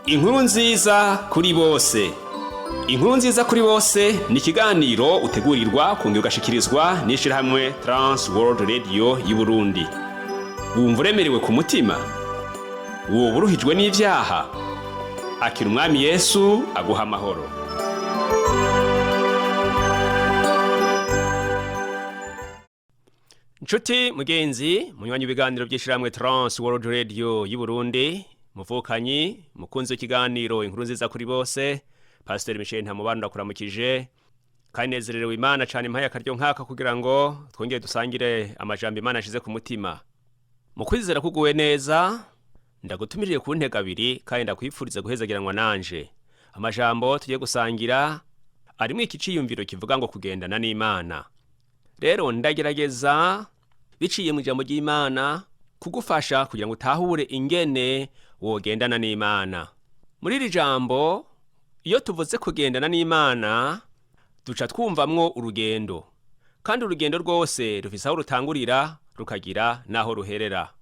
Inkuru nziza kuri bose. Inkuru nziza kuri bose ni ikiganiro utegurirwa kongera ugashikirizwa n'ishirahamwe Trans World Radio y'Uburundi. Wumva uremerewe ku mutima? Woba uruhijwe n'ivyaha? Akira Umwami Yesu aguha amahoro. Nshuti mugenzi, munywanyi ibiganiro by'ishirahamwe Trans World Radio y'Uburundi, muvukanyi, mukunzi w'ikiganiro Inkuru nziza kuri bose, Pastor Michel Ntamubano ndakuramukije kandi nezererewe Imana cane impaye akaryo nkaka kugira ngo twongere dusangire amajambo Imana ashize ku mutima. Mu kwizera kuguwe neza, ndagutumirire ku ntego abiri kandi ndakwifuriza guhezagiranwa nanje. Amajambo tugiye gusangira arimwo iki ciyumviro kivuga ngo kugendana n'Imana. Rero ndagerageza biciye mu ijambo ry'Imana kugufasha kugira ngo utahure ingene wogendana n'Imana. Muri iri jambo, iyo tuvuze kugendana n'Imana, duca twumvamwo urugendo. Kandi urugendo rwose rufise aho rutangurira rukagira n'aho ruherera.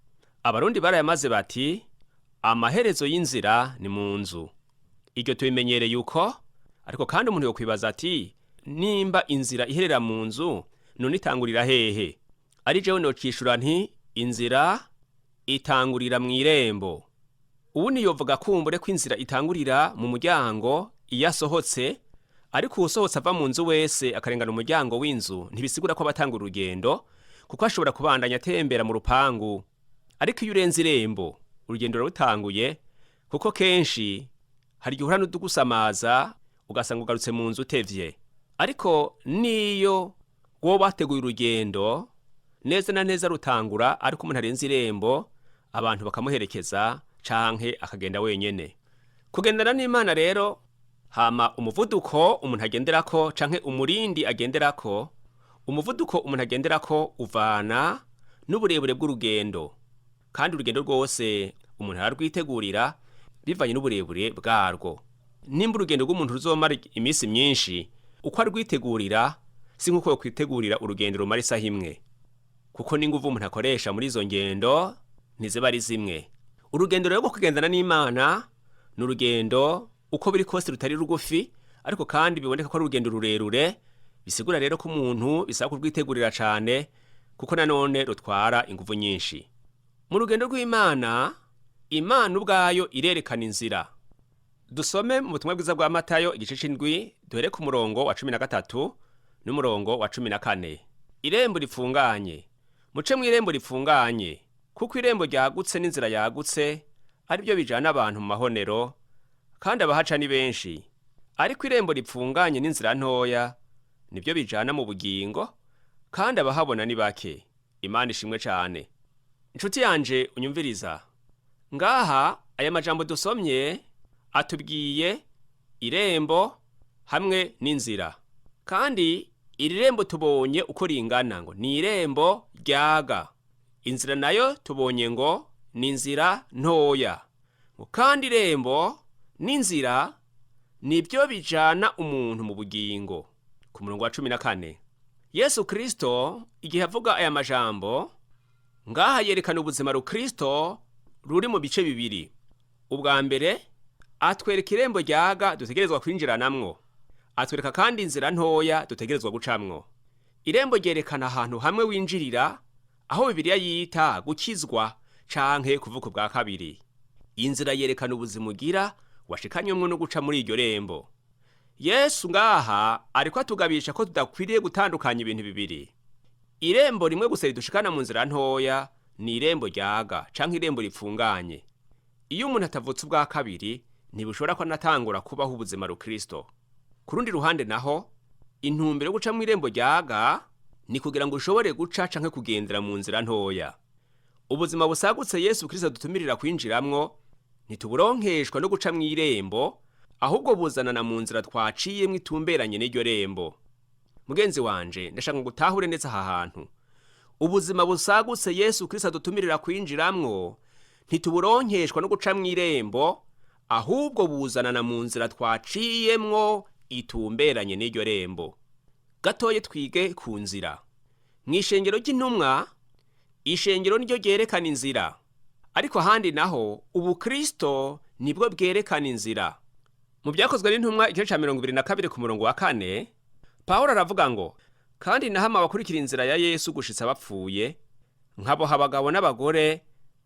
Abarundi barayamaze bati, amaherezo y'inzira ni mu nzu. Iryo tubimenyereye uko, ariko kandi umuntu yokwibaza ati, nimba inzira iherera mu nzu, none itangurira hehe? Ari jewe nocishura nti, inzira itangurira mw'irembo. Ubu niyovuga kumbure ko inzira itangurira mu muryango iyo asohotse, ariko uwusohotse ava mu nzu wese akarengana umuryango w'inzu ntibisigura ko aba atanga urugendo, kuko ashobora kubandanya atembera mu rupangu. Ariko iyo urenze irembo, urugendo ruba rutanguye, kuko kenshi hari igihe uhura n'utugusamaza ugasanga ugarutse mu nzu utevye. Ariko niyo woba wateguye urugendo, neza na neza rutangura ariko umuntu arenze irembo, abantu bakamuherekeza canke akagenda wenyene. Kugendana n'Imana rero, hama umuvuduko umuntu agenderako canke umurindi agenderako, umuvuduko umuntu agenderako uvana n'uburebure bw'urugendo. Kandi urugendo rwose umuntu ararwitegurira bivanye n'uburebure bwarwo. Nimba urugendo rw'umuntu ruzomara iminsi myinshi, uko arwitegurira si nk'uko yokwitegurira urugendo rumara isaha imwe. Kuko n'inguvu umuntu akoresha muri izo ngendo ntiziba ari zimwe. Urugendo rero rwo kugendana n'Imana ni urugendo uko biri kose rutari rugufi, ariko kandi biboneka ko ari urugendo rurerure, bisigura rero ko umuntu bisaba kurwitegurira cane, kuko nanone rutwara inguvu nyinshi. Mu rugendo rw'Imana, Imana ubwayo irerekana inzira. Dusome mu butumwa bwiza bwa Matayo igice c'indwi, duhere ku murongo wa 13 n'umurongo wa 14. Irembo ripfunganye. Muce mw'irembo ripfunganye, kuko irembo ryagutse n'inzira yagutse ari byo bijana abantu mu mahonero, kandi abahaca ni benshi. Ariko irembo ripfunganye n'inzira ntoya nibyo bijana mu bugingo, kandi abahabona ni bake. Imana ishimwe cane. Inshuti yanje unyumviriza, ngaha aya majambo dusomye atubwiye irembo hamwe n'inzira. Kandi iri rembo tubonye uko ringana ngo ni irembo ryaga. Inzira nayo tubonye ngo ni inzira ntoya. Ngo kandi irembo n'inzira nibyo bijana umuntu mu bugingo. Ku murongo wa 14. Yesu Kristo igihe avuga aya majambo, ngaha yerekana ubuzima rukristo ruri mu bice bibiri. Ubwa mbere atwereka irembo ryaga dutegerezwa kwinjiranamwo. Atwereka kandi inzira ntoya dutegerezwa gucamwo. Irembo ryerekana ahantu hamwe winjirira, aho Bibiliya yita gukizwa canke kuvuka ubwa kabiri. Inzira yerekana ubuzima ugira washikanywemwo no guca muri iryo rembo. Yesu ngaha ariko atugabisha ko tudakwiriye gutandukanya ibintu bibiri. Irembo rimwe gusa ridushikana mu nzira ntoya ni irembo ryaga canke irembo ripfunganye. Iyo umuntu atavutse ubwa kabiri, ntibishobora ko anatangura kubaho ubuzima rukristo. Ku rundi ruhande naho, intumbero yo guca mw'irembo ryaga ni kugira ngo ushobore guca canke kugendera mu nzira ntoya. Ubuzima busagutse Yesu Kristo adutumirira kwinjiramwo ntituburonkeshwa no guca mw'irembo, ahubwo buzanana mu nzira twaciyemwo itumberanye n'iryo rembo. Mugenzi wanje, ndashaka ngo utahure neza aha hantu. Ubuzima busagutse Yesu Kristo adutumirira kwinjiramwo ntituburonkeshwa no guca mw'irembo, ahubwo buzanana mu nzira twaciyemwo itumberanye n'iryo rembo. Gatoye twige ku nzira. Mw'ishengero ry'intumwa, ishengero niryo ryerekana inzira. Ariko ahandi naho ubukristo Nibwo bwerekana inzira. Mu Byakozwe n'Intumwa, igice ca 22 ku murongo wa 4, Pawulo aravuga ngo: "Kandi nahama abakurikira inzira ya Yesu gushitsa bapfuye, nkaboha abagabo n'abagore,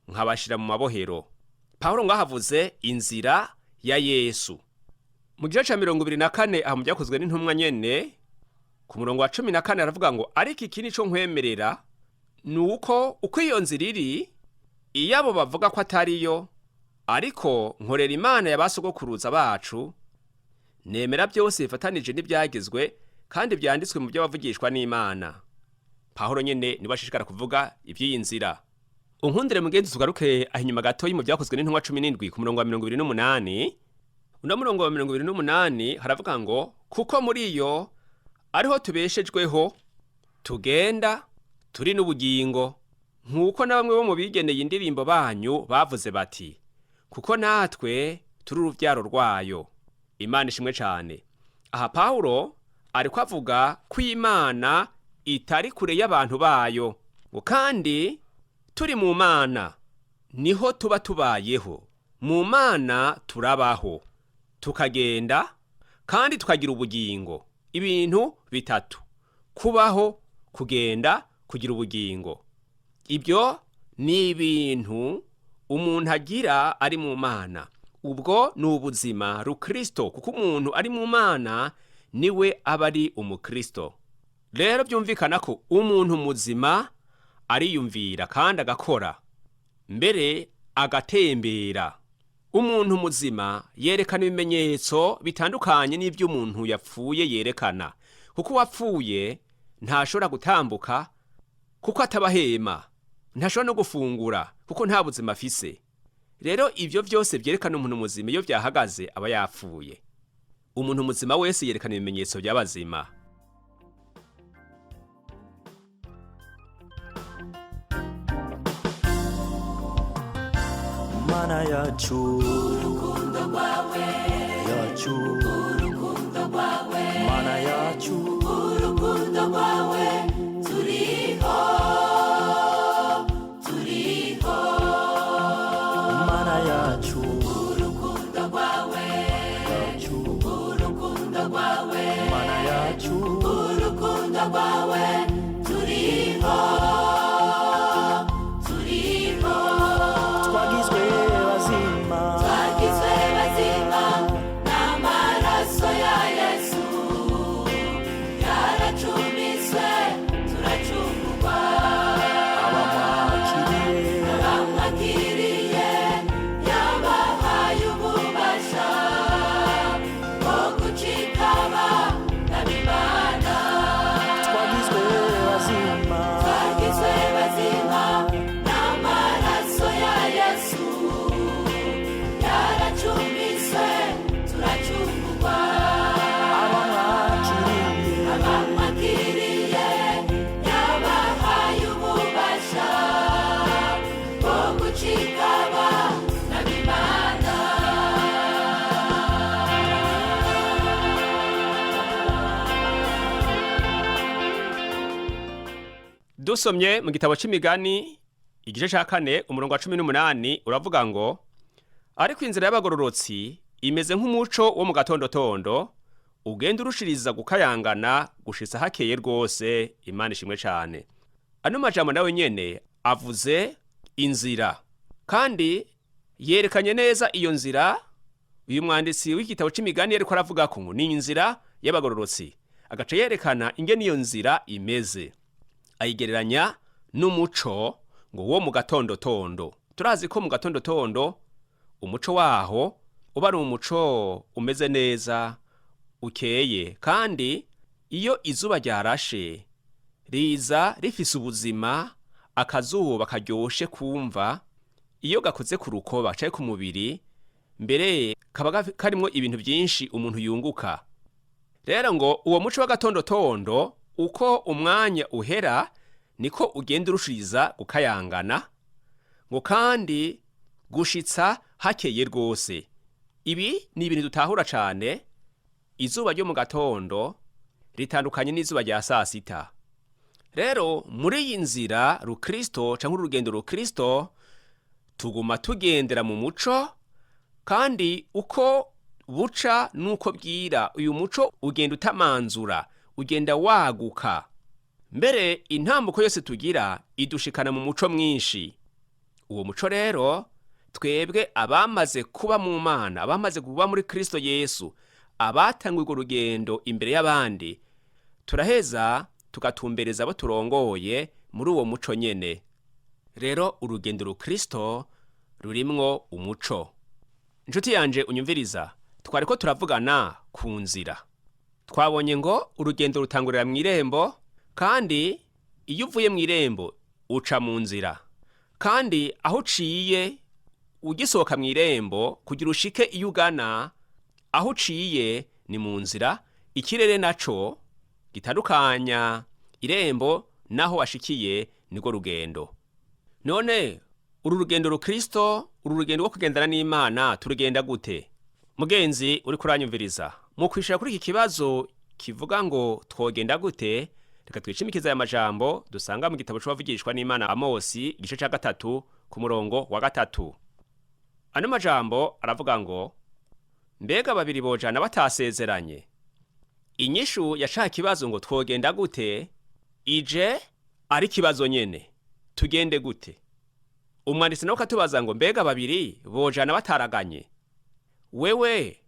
nkabashira mu mabohero." Pawulo ngahavuze inzira ya Yesu. Mu gice ca 24 aho mu Byakozwe n'Intumwa nyene, ku murongo wa 14, aravuga ngo: "Ariko iki nico nkwemerera, ni uko uko iyo nzira iri, iyo abo bavuga ko atariyo, ariko nkorera Imana ya ba sogokuruza bacu, nemera byose bifatanije n'ibyagizwe kandi byanditswe mu byo bavugishwa n'Imana." Pawulo nyene niwe ashishikara kuvuga iby'iyi nzira. Unkundire mugenzi, tugaruke aho inyuma gatoyi mu Byakozwe n'Intumwa 17 ku murongo wa 28. Uno murongo wa 28 haravuga ngo: "Kuko muri iyo ariho tubeshejweho, tugenda, turi n'ubugingo, nk'uko na bamwe bo mu bigeneye indirimbo banyu bavuze bati: 'Kuko natwe turi urubyaro rwayo.'" Imana ishimwe cyane. Aha Pawulo ariko avuga ko Imana itari kure y'abantu bayo, ngo kandi turi mu Mana niho tuba tubayeho. Mu Mana turabaho, tukagenda, kandi tukagira ubugingo. Ibintu bitatu: kubaho, kugenda, kugira ubugingo. Ibyo ni ibintu umuntu agira ari mu Mana. Ubwo ni ubuzima rukristo, kuko umuntu ari mu Mana niwe aba ari umukristo. Rero byumvikana ko umuntu muzima ariyumvira kandi agakora, mbere agatembera. Umuntu muzima yerekana ibimenyetso bitandukanye n'iby'umuntu yapfuye yerekana, kuko uwapfuye ntashobora gutambuka kuko atabahema, ntashobora no gufungura kuko nta buzima afise. Rero ibyo byose byerekana umuntu muzima, iyo byahagaze aba yapfuye. Umuntu muzima wese yerekana ibimenyetso by'abazima. Mana yacu, Urukundo rwawe, yacu, urukundo rwawe, Mana yacu, urukundo rwawe, turiho, turiho. Mana yacu, Urukundo rwawe, yacu, urukundo rwawe, Mana yacu, urukundo rwawe, turiho, turiho. Twagizwe bazima, Twagizwe bazima n'amaraso ya Yesu, yaracumiswe turacungurwa. Abamwakiriye, Abamwakiriye yabahaye ububasha bwo gucikaba n'abimana. Twagizwe bazima, Twagizwe bazima n'amaraso ya Yesu, yaracumiswe turacungurwa. Abamwakiriye, Abamwakiriye yabahaye ububasha bwo gucikaba n'abimana. Dusomye mu gitabo c'Imigani, igice ca 4, umurongo wa 18, uravuga ngo: "Ariko inzira y'abagororotsi imeze nk'umuco wo mu gatondotondo, ugenda urushiriza gukayangana gushitsa hakeye rwose." Imana ishimwe cane. Ano majambo nawe nyene avuze inzira, kandi yerekanye neza iyo nzira. Uyu mwanditsi w'igitabo c'Imigani yariko aravuga ko ngo ni inzira y'abagororotsi, agaca yerekana ingene iyo nzira imeze, ayigereranya n'umuco ngo wo mu gatondotondo. Turazi ko mu gatondotondo umuco waho uba ari umuco umeze neza, ukeye, kandi iyo izuba ryarashe riza rifise ubuzima, akazuba karyoshe kumva iyo gakoze ku rukoba canke ku mubiri, mbere kaba karimwo ibintu byinshi umuntu yunguka. Rero ngo uwo muco w'agatondotondo, uko umwanya uhera niko ugenda urushiriza gukayangana, ngo kandi gushitsa hakeye rwose. Ibi ni ibintu dutahura cane. Izuba ryo mu gatondo ritandukanye n'izuba rya sasita. Rero muri iyi nzira rukristo canke urugendo rukristo, tuguma tugendera mu muco. Kandi uko buca n'uko bwira, uyu muco ugenda utamanzura, ugenda waguka. Mbere intambuko yose tugira idushikana mu muco mwinshi. Uwo muco rero, twebwe abamaze kuba mu Mana, abamaze kuba muri Kristo Yesu, abatanguye urwo rugendo imbere y'abandi, turaheza tugatumbereza abo turongoye muri uwo muco nyene. Rero urugendo rukristo rurimwo umuco. Inshuti yanje unyumviriza, twariko turavugana ku nzira. Twabonye ngo urugendo rutangurira mu irembo, kandi iyo uvuye mu irembo uca mu nzira, kandi aho uciye ugisohoka mu irembo kugira ushike iyo ugana, aho uciye ni mu nzira. Ikirere naco gitandukanya irembo n'aho washikiye nirwo rugendo. None uru rugendo rukristo, uru rugendo rwo kugendana n'Imana, turugenda gute? Mugenzi uri kuranyumviriza, mu kwishura kuri iki kibazo kivuga ngo twogenda gute, reka twishimikize aya majambo dusanga mu gitabo c'uwavugishwa n'Imana Amosi, igice ca 3 ku murongo wa 3. Ano majambo aravuga ngo: mbega babiri bojana batasezeranye? Inyishu ya ca kibazo ngo twogenda gute ije ari ikibazo nyene, tugende gute? Umwanditsi nawe akatubaza ngo: mbega babiri bojana bataraganye? Wewe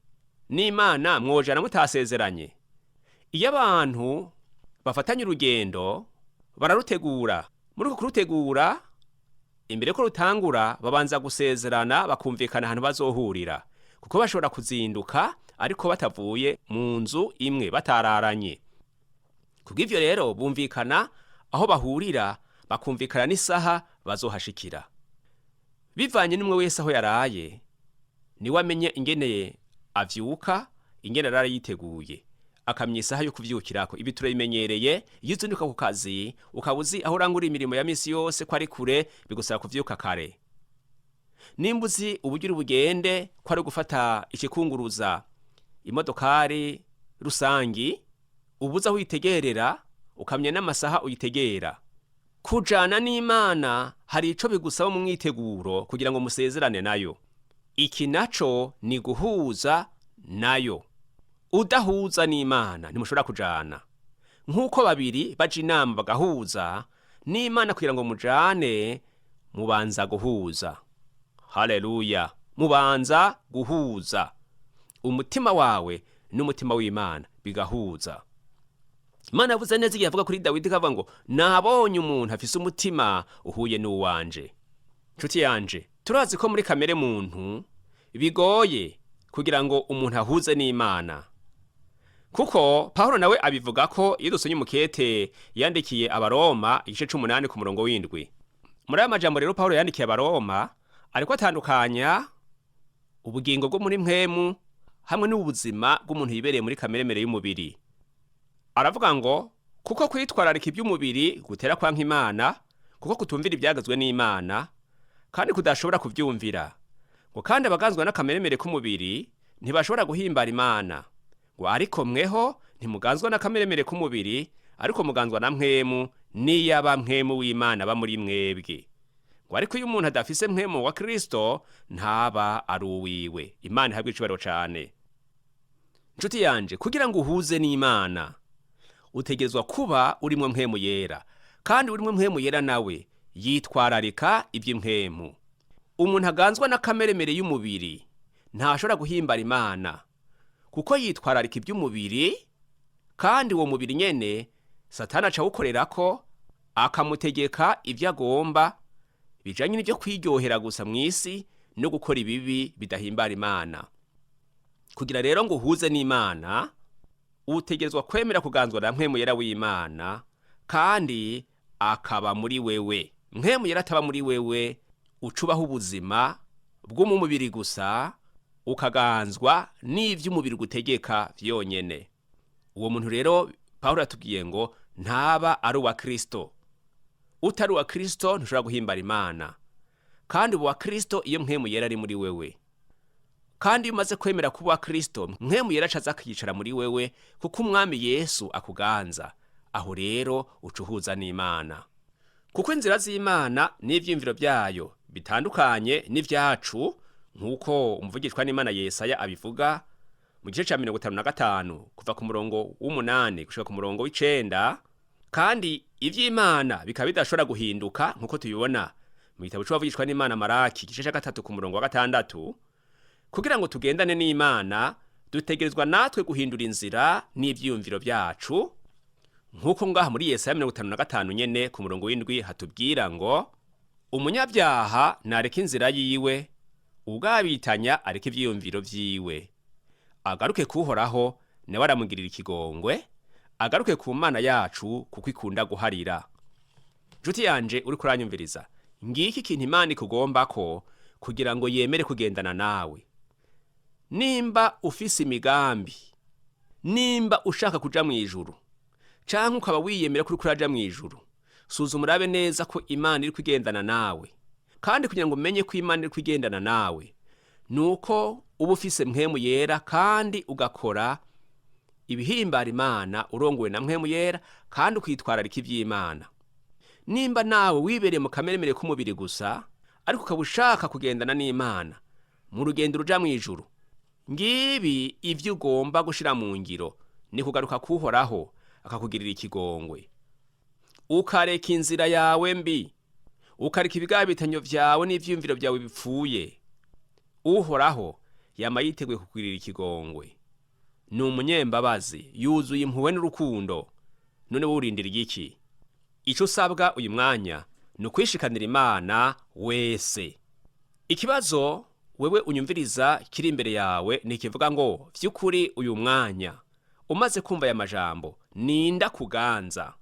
n'Imana mwojana mutasezeranye? Iyo abantu bafatanye urugendo bararutegura. Muri uko kurutegura, imbere ko rutangura, babanza gusezerana, bakumvikana ahantu bazohurira, kuko bashobora kuzinduka ariko batavuye mu nzu imwe, batararanye. Kubw'ivyo rero bumvikana aho bahurira, bakumvikana n'isaha bazohashikira. Bivanye n'umwe wese aho yaraye, niwe amenye ingene avyuka, ingene arara yiteguye, akamenya isaha yo kuvyukirako. Ibi turabimenyereye. Iyo uzinduka ku kazi, ukaba uzi aho urangura imirimo ya misi yose ko ari kure, bigusaba kuvyuka kare. Nimba uzi uburyo uri bugende ko ari gufata ikikunguruza, imodokari rusangi, uba uzi aho uyitegerera, ukamenya n'amasaha uyitegera. Kujana n'Imana hari ico bigusaba mu mwiteguro kugira ngo musezerane nayo. Iki naco ni guhuza nayo. Udahuza n'Imana ntimushobora kujana. Nk'uko babiri baja inama bagahuza n'Imana, kugira ngo mujane mubanza guhuza. Haleluya! Mubanza guhuza umutima wawe n'umutima w'Imana, bigahuza. Imana yavuze neza igihe avuga kuri Dawidi, ikavuga ngo: nabonye umuntu afise umutima uhuye n'uwanje. Nshuti yanje, turazi ko muri kamere muntu bigoye kugira ngo umuntu ahuze n'Imana, kuko Pawulo nawe abivuga ko iyo dusomye umukete yandikiye Abaroma, igice c'8 ku murongo w'7. Muri aya majambo rero Pawulo yandikiye Abaroma, ariko atandukanya ubugingo bwo muri mpwemu hamwe n'ubuzima bw'umuntu yibereye muri kameremere y'umubiri. Aravuga ngo: kuko kwitwararika iby'umubiri gutera kwanka Imana, kuko kutumvira ibyagezwe n'Imana, kandi kudashobora kuvyumvira. Ngo kandi abaganzwa n'akameremere k'umubiri ntibashobora guhimbara Imana. Ngo ariko mweho ntimuganzwa n'akameremere k'umubiri, ariko muganzwa na mpwemu, niyaba mpwemu w'Imana aba muri mwebwe. Ngo ariko iyo umuntu adafise mpwemu wa Kristo, ntaba ari uwiwe. Imana ihabwe icubahiro cane. Nshuti yanje, kugira ngo uhuze n'Imana utegerezwa kuba urimwo mpwemu yera, kandi urimwo mpwemu yera nawe yitwararika iby'impwemu. Umuntu aganzwa n'akameremere y'umubiri ntashobora guhimbara Imana, kuko yitwararika iby'umubiri, kandi uwo mubiri nyene Satani aca awukorerako, akamutegeka ibyo agomba bijanye n'ibyo kwiryohera gusa mu isi no gukora ibibi bidahimbara Imana. Kugira rero ngo uhuze n'Imana, utegerezwa kwemera kuganzwa na mpwemu yera w'Imana, kandi akaba muri wewe. Mpwemu yera ataba muri wewe, ucubaho ubuzima bwo mu mubiri gusa, ukaganzwa n'ivy'umubiri gutegeka vyonyene. Uwo muntu rero Pawulo yatubwiye ngo ntaba ari uwa Kristo. Utari uwa Kristo ntushobora guhimbara Imana, kandi uwa Kristo iyo mpwemu yera ari muri wewe. Kandi iyo umaze kwemera kuba uwa Kristo, mpwemu yera aca aza akicara muri wewe, kuko Umwami Yesu akuganza. Aho rero uca uhuza n'Imana, kuko inzira z'Imana n'ivyiyumviro vyayo bitandukanye n'ivyacu. Nk'uko umuvugishwa n'Imana Yesaya abivuga mu gice ca 55 kuva ku murongo w'8 gushika ku murongo w'9, kandi ivy'Imana bikaba bidashobora guhinduka nk'uko tubibona mu gitabo c'uwavugishwa n'Imana Maraki igice ca 3 ku murongo wa 6. Kugira ngo tugendane n'Imana, dutegerezwa natwe guhindura inzira n'ivyiyumviro vyacu, nk'uko ngaha muri Yesaya 55 nyene ku murongo w'7 hatubwira ngo: umunyabyaha nareka inzira yiwe, ubwabitanya areka ivyiyumviro vyiwe, agaruke kuhoraho nawe aramugirira ikigongwe, agaruke ku Mana yacu kuko ikunda guharira. Nshuti yanje uriko uranyumviriza, ngiki ikintu Imana ikugombako kugira ngo yemere kugendana nawe. Nimba ufise imigambi, nimba ushaka kuja mw'ijuru, canke ukaba wiyemera ko uriko uraja mw'ijuru, suzuma urabe neza ko Imana iriko igendana nawe. Kandi kugira ngo umenye ko Imana iriko igendana nawe, nuko uba ufise Mpwemu Yera kandi ugakora ibihimbara Imana urongowe na Mpwemu Yera, kandi ukitwararika ivy'Imana. Nimba nawe wibereye mu kameremere k'umubiri gusa, ariko ukaba ushaka kugendana n'Imana mu rugendo ruja mw'ijuru, ngibi ivyo ugomba gushira mu ngiro ni kugaruka kuhoraho akakugirira ikigongwe, ukareka inzira yawe mbi, ukareka ibigabitanyo vyawe n'ivyiyumviro vyawe bipfuye. Uhoraho yama yiteguye kukugirira ikigongwe, ni umunyembabazi, yuzuye impuhwe n'urukundo. None wowe urindira igiki? Ico usabwa uyu mwanya ni ukwishikanira Imana wese. Ikibazo wewe unyumviriza kiri imbere yawe ni ikivuga ngo: vy'ukuri uyu mwanya umaze kumva aya majambo, ninda kuganza?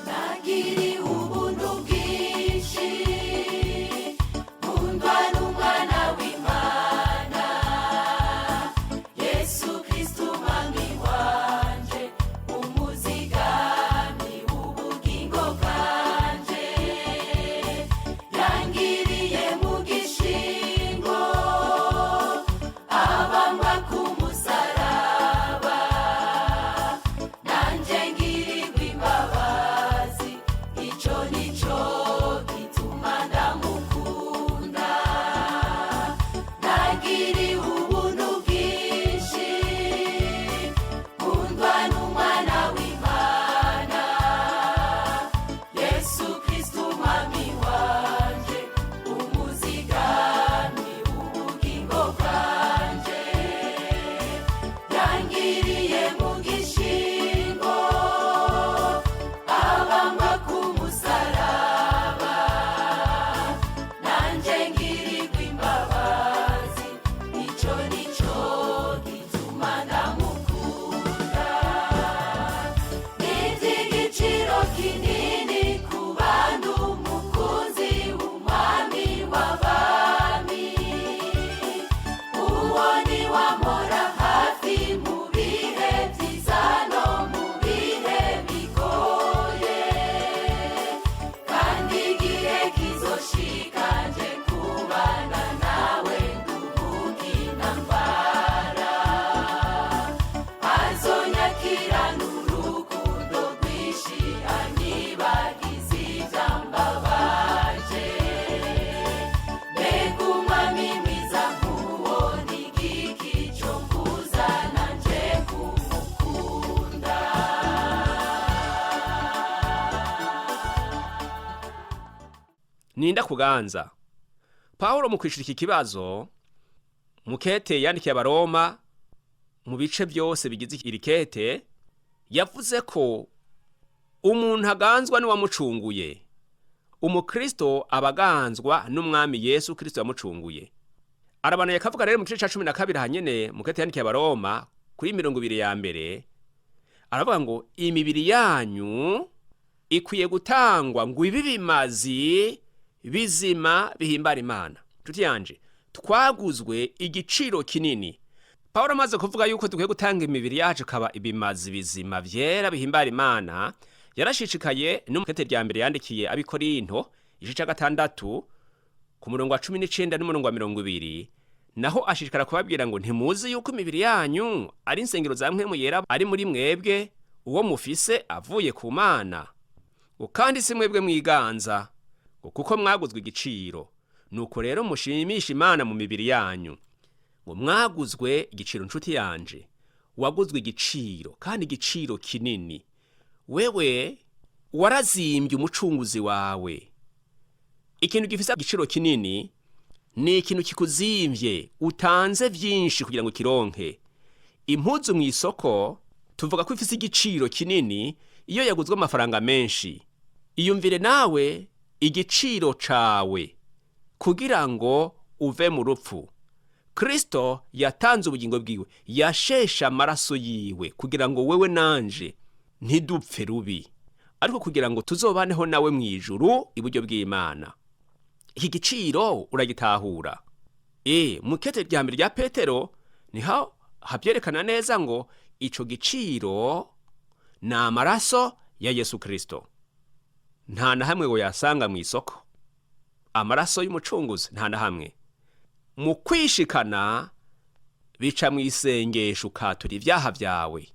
Nagiriwe ubuntu bwinshi, nkundwa n'umwana w'Imana, Yesu Kristo umwami wanje, umuzigami w'ubugingo bwanje, yangiriye mu gishingo, abambwa ku musaraba, nanje ngirirwa imbabazi, ico nico gituma ndamukunda. Nagiriwe ubuntu bwinshi, nkundwa n'umwana w'Imana, Yesu Kristo umwami wanje, umuzigami w'ubugingo bwanje, yangiriye mu gishingo, abambwa ku musaraba, nanje ngirirwa imbabazi, ico nico gituma ndamukunda. N'ivy'igiciro kinini ku bantu, umukunzi w'umwami w'abami, uwo ni wamora hafi mu bihe vyiza no mu bihe bigoye, kandi igihe kizoshika nje kubana nawe nduhuke intambara, azonyakirana urukundo rwinshi, anyibagiza ivyambabaje. Mbega umwami mwiza nk'uwo, ni igiki co kuzana nje kumukunda? Ninda kuganza? Pawulo mu kwishura iki kibazo mukete yandikiye Abaroma, mu bice byose bigize iri kete, yavuze ko umuntu aganzwa n'uwamucunguye. Umukristo aba aganzwa n'umwami Yesu Kristo yamucunguye. Arabanuye akavuga rero mu gice ca 12 hanyene mukete yandikiye Abaroma kuri 20 ya mbere, aravuga ngo: imibiri yanyu ikwiye gutangwa ngo ibe ibimazi bizima bihimbara Imana. Nshuti yanje, twaguzwe igiciro kinini. Pawulo amaze kuvuga yuko dukwiye gutanga imibiri yacu ikaba ibimazi bizima vyera bihimbara Imana, yarashishikaye no mu kete rya mbere yandikiye Abikorinto igice ca 6 ku murongo wa 19 n'umurongo wa 20. Naho ashishikara kubabwira ngo ntimuzi yuko imibiri yanyu ari insengero za Mpwemu Yera ari muri mwebwe, uwo mufise avuye ku Mana. Ngo kandi si mwebwe mwiganza, ngo kuko mwaguzwe igiciro. Nuko rero mushimisha Imana mu mibiri yanyu. Ngo mwaguzwe igiciro, nshuti yanje, waguzwe igiciro kandi igiciro kinini. Wewe warazimbye umucunguzi wawe. Ikintu gifise igiciro kinini ni ikintu kikuzimvye, utanze vyinshi kugira ngo kironke. Impuzu mu isoko tuvuga ko ifise igiciro kinini iyo yaguzwe amafaranga menshi. Iyumvire nawe igiciro cawe kugira ngo uve mu rupfu. Kristo yatanze ubugingo bwiwe, yasheshe amaraso yiwe kugira ngo wewe nanje ntidupfe rubi, ariko kugira ngo tuzobaneho nawe mu ijuru iburyo bw'Imana. Iki giciro uragitahura. Mu kete rya mbere rya Petero niho habyerekana neza ngo ico giciro ni amaraso ya Yesu Kristo. Nta na hamwe woyasanga mu isoko. Amaraso y'umucunguzi nta na hamwe. Mu kwishikana bica mu isengesho, ukatura ibyaha byawe,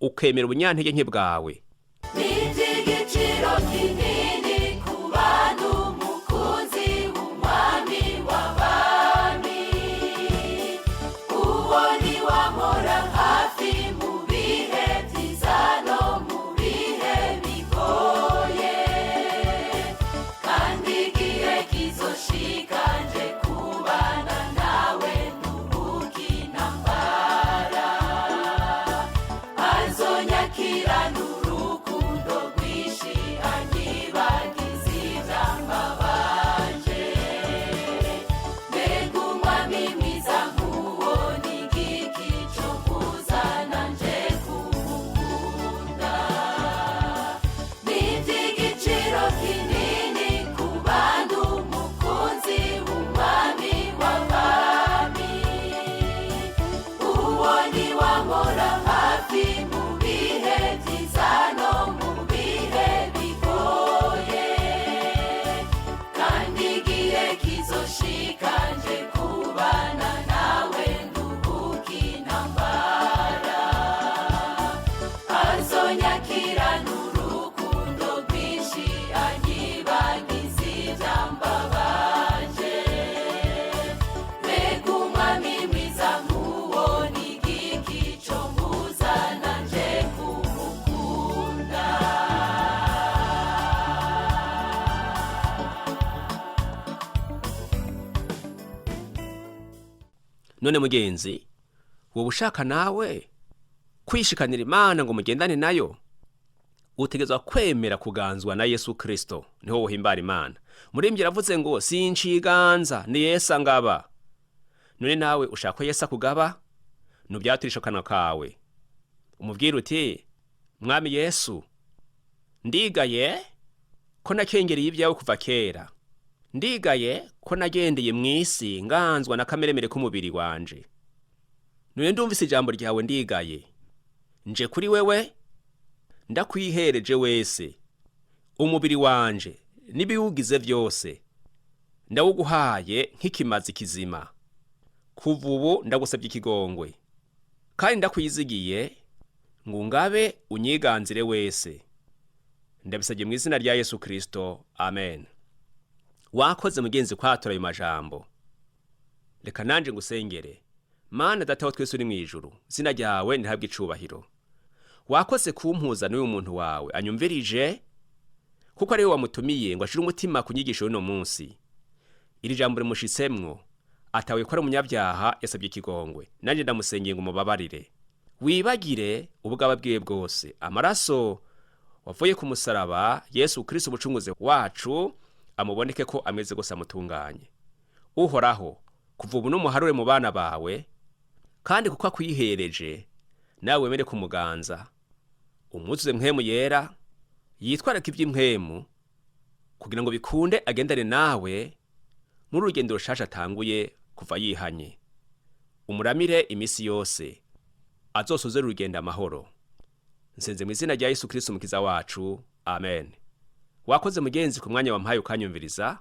ukemera ubunyantege nke bwawe. Ni iby'igiciro kinini ku bantu umukunzi w'umwami w'abami, uwo ni wamora hafi mu bihe byiza no mu bihe bigoye, kandi igihe kizoshika nje kubana nawe nduhuke intambara, azonyakira n'urukundo rwinshi anyibagiza ibyambabaje. Mbega umwami mwiza nk'uwo, ni igiki cyo kuzana nje kumukunda? Ni iby'igiciro kinini ku bantu umukunzi w'umwami w'abami, uwo ni wamora hafi mu bihe byiza no mu bihe bigoye, kandi igihe kizoshika nje kubana nawe nduhuke intambara, azonyakira n'urukundo rwinshi anyibagiza ibyambabaje. Mbega umwami mwiza nk'uwo, ni igiki cyo muzana nje kumukunda? None mugenzi, wowe ushaka nawe kwishikanira Imana ngo mugendane nayo, utegerezwa kwemera kuganzwa na Yesu Kristo, niho wohimbara Imana. Murimbyi aravuze ngo sinciganza ni Yesu angaba. None nawe ushaka ko Yesu akugaba? Nubyaturisha akanwa kawe, umubwire uti Mwami Yesu, ndigaye ko nakengereye ibyawe kuva kera, ndigaye ko nagendeye mu isi nganzwa na kameremere k'umubiri wanje. None ndumvise ijambo ryawe, ndigaye, nje kuri wewe, ndakwihereje wese, umubiri wanje n'ibiwugize byose ndawuguhaye nk'ikimazi kizima. Kuva ubu ndagusabye ikigongwe, kandi ndakwizigiye ngo ungabe unyiganzire wese. Ndabisabye mu izina rya Yesu Kristo, amen. Wakoze mugenzi kwatura ayo majambo. Reka nanje ngusengere. Mana Data wa twese uri mu ijuru, izina ryawe ntihabwe icubahiro. Wakoze kumpuza n'uyu muntu wawe anyumvirije, kuko ariwe wamutumiye ngo ashire umutima ku nyigisho y'uno munsi. Iri jambo rimushitsemwo, atawe ko ari umunyabyaha yasabye ikigongwe. Nanjye ndamusengeye ngo umubabarire, wibagire ubugaba bwiwe bwose. Amaraso wavuye ku musaraba, Yesu Kristo umucunguzi wacu, amuboneke ko ameze gusa amutunganye. Uhoraho, kuva ubu n'umuharure mu bana bawe, kandi kuko akwihereje nawe wemere kumuganza, umwuzuze Mpwemu Yera, yitwararike iby'impwemu kugira ngo bikunde agendane nawe muri urugendo rushasha atanguye kuva yihanye. Umuramire iminsi yose, azosoze urugendo amahoro. Nsenze mu izina rya Yesu Kristo umukiza wacu, amen. Wakoze mugenzi ku mwanya wampaye ukanyumviriza.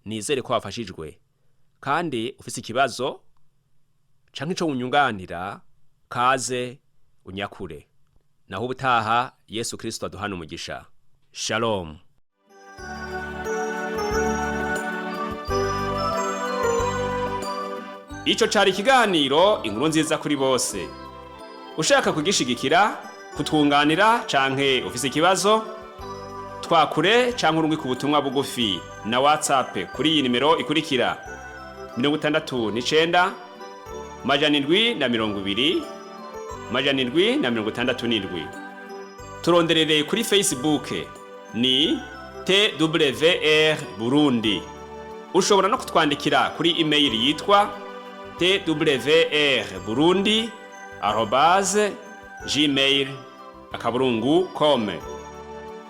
Nizere ko wafashijwe, kandi ufise ikibazo canke ico wunyunganira, kaze unyakure. Naho ubutaha, Yesu Kristo aduhana umugisha. Shalom. Ico cari ikiganiro Inkuru Nziza kuri Bose. Ushaka kugishigikira, kutwunganira canke ufise ikibazo, twakure canke urungike ubutumwa bugufi na WhatsApp kuri iyi nimero ikurikira: 69 720 767. Turonderere kuri Facebook ni TWR Burundi. Ushobora no kutwandikira kuri email yitwa twrburundi@gmail.com.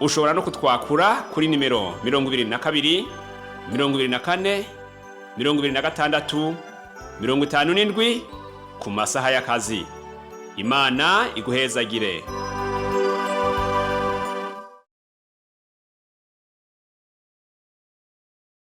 Ushobora no kutwakura kuri nimero 22 24 26 57 ku masaha y'akazi. Imana iguhezagire.